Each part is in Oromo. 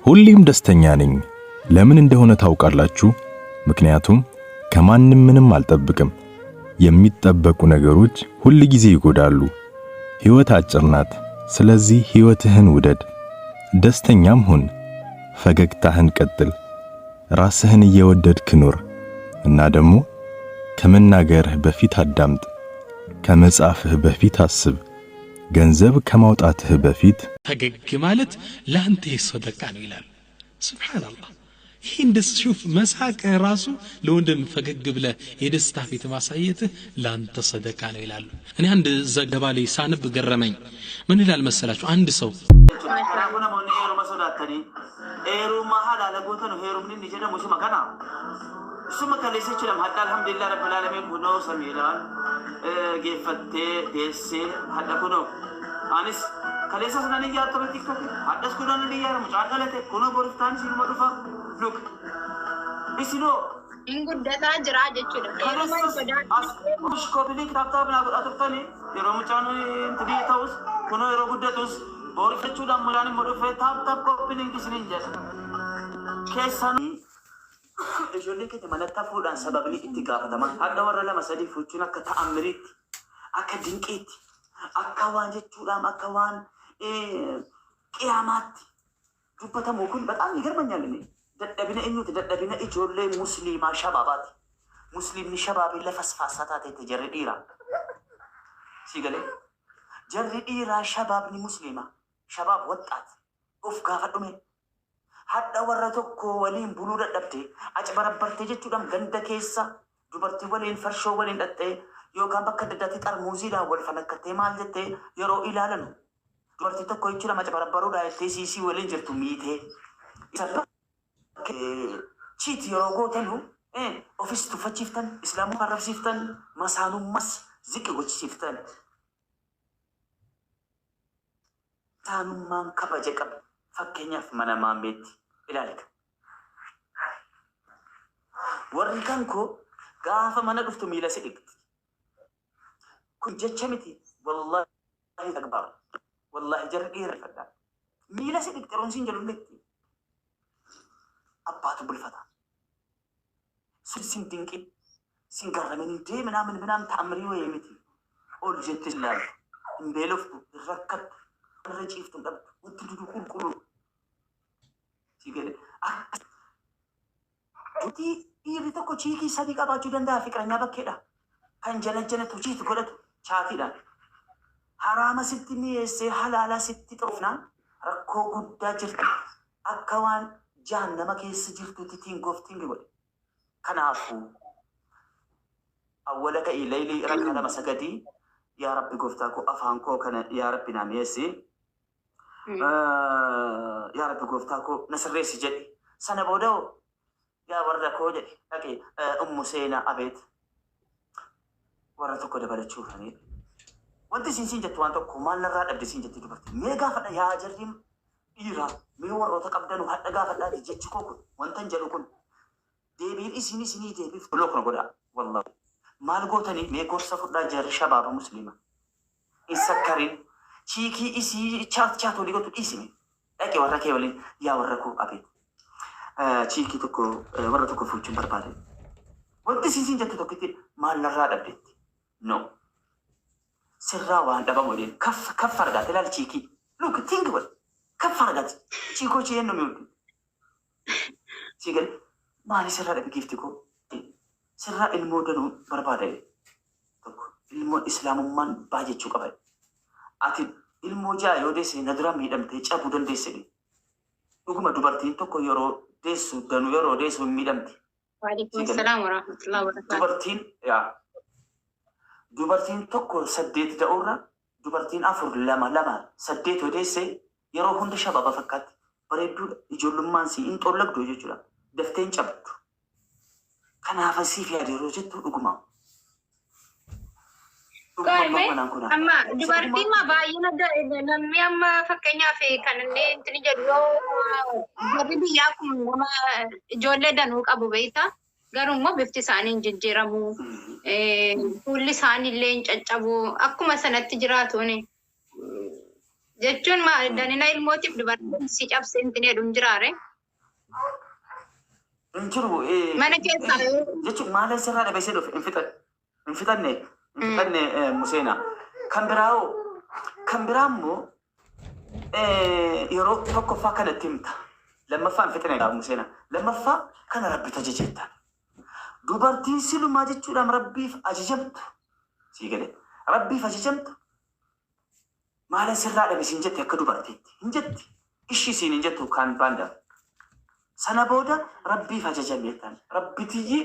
ሁሌም ደስተኛ ነኝ። ለምን እንደሆነ ታውቃላችሁ? ምክንያቱም ከማንም ምንም አልጠብቅም። የሚጠበቁ ነገሮች ሁል ጊዜ ይጎዳሉ። ሕይወት አጭር ናት። ስለዚህ ሕይወትህን ውደድ፣ ደስተኛም ሁን፣ ፈገግታህን ቀጥል፣ ራስህን እየወደድክ ኑር እና ደግሞ ከመናገርህ በፊት አዳምጥ፣ ከመጻፍህ በፊት አስብ፣ ገንዘብ ከማውጣትህ በፊት ፈገግ ማለት ለአንተ ሰደቃ ነው ይላሉ። ስብሓንላህ፣ ይህ እንደ ሹፍ መሳቅህ ራሱ ለወንድም ፈገግ ብለህ የደስታ ፊት ማሳየትህ ለአንተ ሰደቃ ነው ይላሉ። እኔ አንድ ዘገባ ላይ ሳንብ ገረመኝ። ምን ይላል መሰላችሁ? አንድ ሰው Kanaafuu namoonni heeruma sodaatanii heeruma halaala gootanu heerumni inni jedhamu isuma kana. Isuma kaleessa jechuudha. Hadha alhamdulillah rabbil alamin kunoo samiidhaan geeffattee deessee hadha kunoo anis kaleessa sana ni ijaartame TikTok hadhas kunoo ni ijaara mucaan dhalate kunoo boriftaan isinuma dhufa look isinoo Hin guddataa jira jechuudha. Heeruma hin sodaatu. As copy link tap tap naa godhaa turtanii yeroo mucaan intinii ta'us kunoo yeroo guddatus boorifachuudhaan mucaan immoo dhufee tap tap copy link isiniin jedha. Keessan ijoolleen keenya manatti hafuudhaan sababni itti gaafataman hadha warra lama sadii fuuchuun akka ta'ammiriitti, akka dinqiitti, akka waan jechuudhaan, akka waan qiyaamaatti dubbatamu kun በጣም ይገርመኛል። እኔ dadhabina eenyuti? Dadhabina ijoollee musliimaa shabaabaati. Musliimni shabaabii lafa fasfaasaa taatetti jarri dhiiraa. Si galee jarri dhiiraa shabaabni musliimaa shabaab waxxaat of gaafadhume hadha warra tokko waliin buluu dadhabde acbarabbartee jechuudhaan ganda keessa dubartii waliin farshoo waliin dhattee yookaan bakka adda addaatti xarmuuziidhaan wal fanakkattee maal jettee yeroo ilaalanu dubartii tokko jechuudha macabarabbaruudhaan jettee siisii waliin jirtu miitee isa cheat yeroo gootanu ofis tuffachiiftan, islaamummaa arrabsiiftan, masaanummas ziqqi gochisiiftan. Masaanummaan kabaja qaba. Fakkeenyaaf mana maammeetti ilaalika. Warri kan koo gaafa mana dhuftu miila si dhiqti. Kun jecha miti. Wallahi akbar. Wallahi jarri dhiira fadhaa. Miila si dhiqti yeroon siin jedhu dhiqti. Abbaatu bulfata. Sun sin dinqin. Sin garramin indee ምናምን ምናምን ta'amrii wayii miti. Ol jette ilaaltu. Hin beeloftu, hin rakkattu, irra ciiftu hin dhabdu. Wanti hunduu qulqulluu. Si gale akka dhiirri tokko chiikii sadii qabaachuu danda'a fiqranyaa bakkeedha. Kan jala jalatu cheat godhatu chaatiidhaan. Haraama sitti mi'eessee halaala sitti xoofnaan rakkoo guddaa jirti. Akka waan jahannama keessa jirtutti think of think godhe. Kanaafuu awwala ka'ii laylii rakkaa lama sagadii, yaa Rabbi gooftaa koo, afaan koo kana yaa Rabbi naa mi'eessi. Yaa Rabbi gooftaa koo na sirreessi jedhi. Sana booda yaa warra koo jedhi dhaqee ummu seenaa abeet warra tokko dabalachuu fanii. Wanti isin siin jettu waan tokko maal narraa dhabde siin jetti dubartii. Mee gaafadha yaa jarri dhiiraa, mee warroota qabdanu hadha gaafadhaati jechi koo kun wanta hin jedhu kun deebiin isin isinii deebiif block na godhaa wallahi. Maal gootanii? Mee gorsa fudhaa jarri shabaaba musliima. Hin sakkarin, chiikii isii chat chat walii gootu dhiisime. Dhaqe warra kee waliin, yaa warra koo abeet. Chiikii tokko warra tokko fuuchuun barbaade. Wanti isin siin jettu tokkitti maal narraa dhabdetti? No. Sirraa waan dhabamu jedheen kaff kaff argaate ilaali chiikii. Look think godhe. Kaff argaate. Chiikoo chee nu mi'uudhu. Si gale maali sirraa dhabe giifti koo? Sirraa ilmoo danuu barbaada tokko. Ilmoon islaamummaan baay'achuu qaba. Ati ilmoo ja'a yoo deesse na dura miidhamtee cabuu dandeesse. Dhuguma dubartiin tokko yeroo deessu danuu yeroo deessu hin miidhamti. Waalaikum salaam warahmatullahi wabarakatuh. Dubartiin yaa dubartiin tokko saddeet da'uurra dubartiin afur lama lama saddeet yoo deesse yeroo hunda shababa fakkaatti. Bareedduudha. Ijoollummaan si hin xollagdu jechuudha. Daftee hin cabdu. Kanaaf siif yaade yeroo jettu dhuguma. Dhuguma Qo'ame abbaan manaan kun amma dubartiin ma baay'ina namni amma fakkeenyaaf kan inni intini jedhu yoo jarri biyyaa kun nama ijoollee danuu qabu beektaa, garuu immoo bifti isaanii hin jijjiiramu, fuulli isaanii illee hin caccabu, akkuma sanatti jiraatuuni. Jechuun danina ilmootiif dubartiin si cabse intin jedhu hin jiraare. Hin jiru. Mana keessaa Jechuun maal sirraa dhabeessee dhufe hin fixanne. Hin fixanne. Hin fixanne Museenaa. Kan biraa hoo kan biraa immoo yeroo tokkoffaa kanatti himta. Lammaffaa hin fixne Museenaa. Lammaffaa kana rabbitu ajajeetta. Dubartiin silumaa jechuudhaan rabbiif ajajamtu. Sii galee rabbiif ajajamtu maala sirraa dhabe siin jette akka dubartiitti hin jetti. Ishii siin hin jettu kan baanda. Sana booda rabbiif ajajame jettan. Rabbitiyyi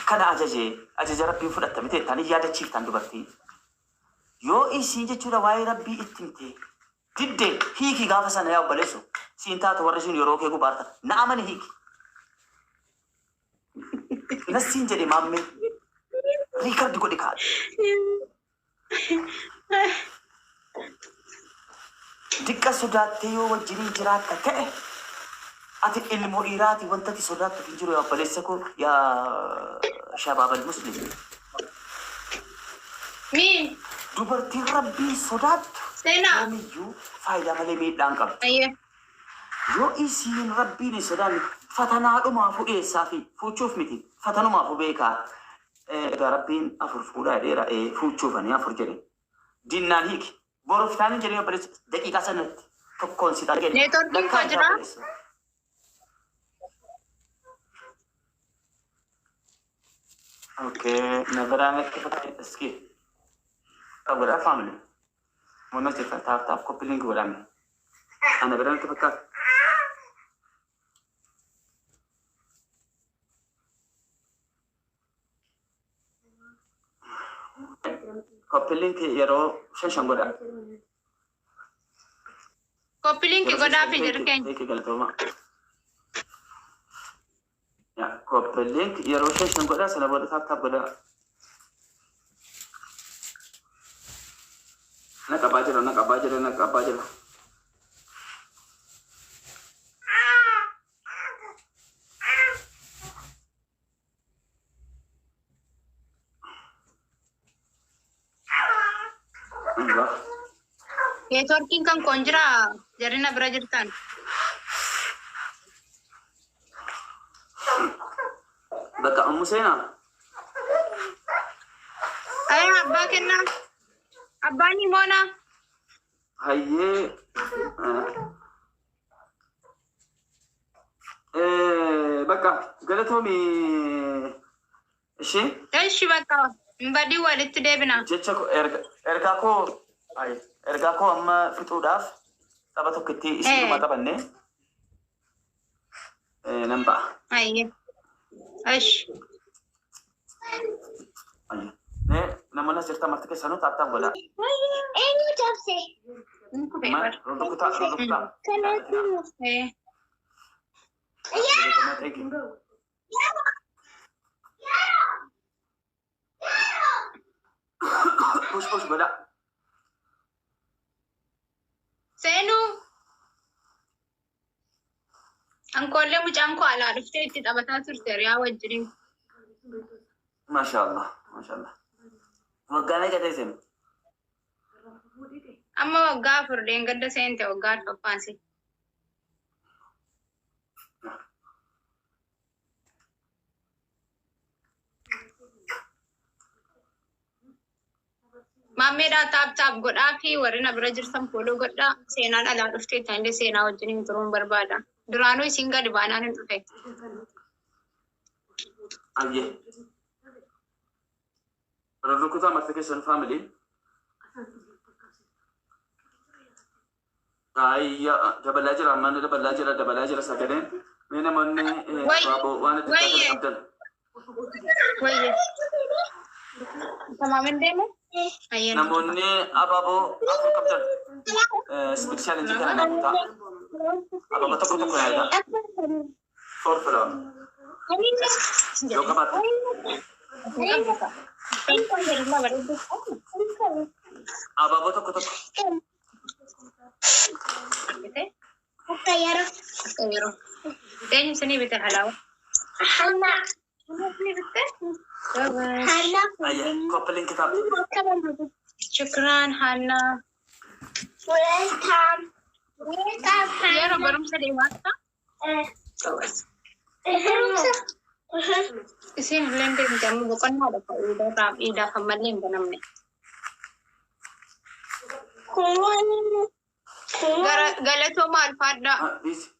kana ajaje ajaja rabbiin fudhatta miti jettan yaadachiiftan dubartii. Yoo isii jechuudha waa'ee rabbii itti himte didde, hiiki gaafa sana yaa obboleessu. Siin taatu warri sun yeroo kee gubaarta. Na amani, hiiki. Nassiin jedhe maammee. Record godhi kaadhe. Diqqa sodaattee yoo wajjiniin jiraatta ta'e, ati ilmoo dhiiraati, wanta ati sodaattu hin jiru yaa obboleessa koo, yaa shabaabal muslim. Mi Dubartiin rabbiin sodaattu seenaa. yoomiyyuu faayidaa malee miidhaan qabdu. Ayyee. Yoo isiin rabbiin hin sodaanne fatanaadhumaafuu dhiyeessaa fi fuuchuuf miti, fatanumaafuu beekaa. Egaa rabbiin afur fuudhaa jedheera, fuuchuufanii afur jedhe. Dinnaan hiiki. Boruuf taaniin jedhee obboleessa daqiiqaa sanatti tokkoon si jedhe. Neetworkiin koo jira. Obboleessa. Okay, na biraa natti fakkaata iski. Godhaa family. Mono jirta, tap tap copy link godhame. Ana biraa natti fakkaata. Copy link yeroo shan shan godha. Copy link godhaa fi jiru keenya. Thank you, galatooma. Yaa, copy link yeroo shan shan godha, sana booda tap tap godha. Na qabaa jira, na qabaa jira, na qabaa jira. Allah. Neetworkiin kan koon jira, jarri na bira jirtan. Bakka ammu seenaa. Ayyaa, abbaa kennaa. Abbaan himoonaa. Hayyee. Bakka galatoomi ishee. Eshi, bakka hin badii, walitti deebina. Jecha koo ergaa koo ay, ergaa koo amma fixuudhaaf tapha tokkotti isinuma taphanne nan ba'a. Ayyee. Eshi. Ayyee. Mee namoonni as jirtan marti keessanuu tap tap godhaa. Eenyu cabse? Rukutaa, rukutaa. Kanatti Thank you. Push push godhaa. Seenuu. Ankoollee mucaan koo alaa dhuftee itti taphataa turte riyaa wajjiniin. Maashaallah, maashaallah. Waggaa meeqa ta'e seenu? Amma waggaa 4, deengadda seente waggaa arfaffaasi. Maammeedhaa, tap tap godhaa fi warri na bira jirtan follow godhaa. Seenaan alaa dhuftee illee seenaa wajjiniin turuun barbaada. Duraanuu isin gadi baanaan hin dhufe. Ayyee. Rukutaa marti keessan family. Ayya, dabalaa jira, ammaan dabalaa jira, dabalaa jira sagaleen. Mee namoonni abaaboo waan adda addaa kana qabdan. Wayye. Tamaamin deemu? Ayyee. Namoonni abaaboo afur qabdan. Speed challenge kana naa kutaa. Abaaboo tokko tokko yaada. Four flower. Yoo qabaatte. Abaaboo tokko tokko. Akka yeroo. Akka yeroo. Eenyu isinii bite halaawaa? Hanna. Isinii bitte? Hanna. Ayyee, copy link tap. Akka barbaadu. Shukraan Hannaa. Welcome. Welcome. Yeroo barumsa deematta. Barumsa. Isin illee deemte amma boqonnaadha iidarraa iidaaf ammallee hin banamne. Kun Gara galatooma alfaadhaa. Dhiisi.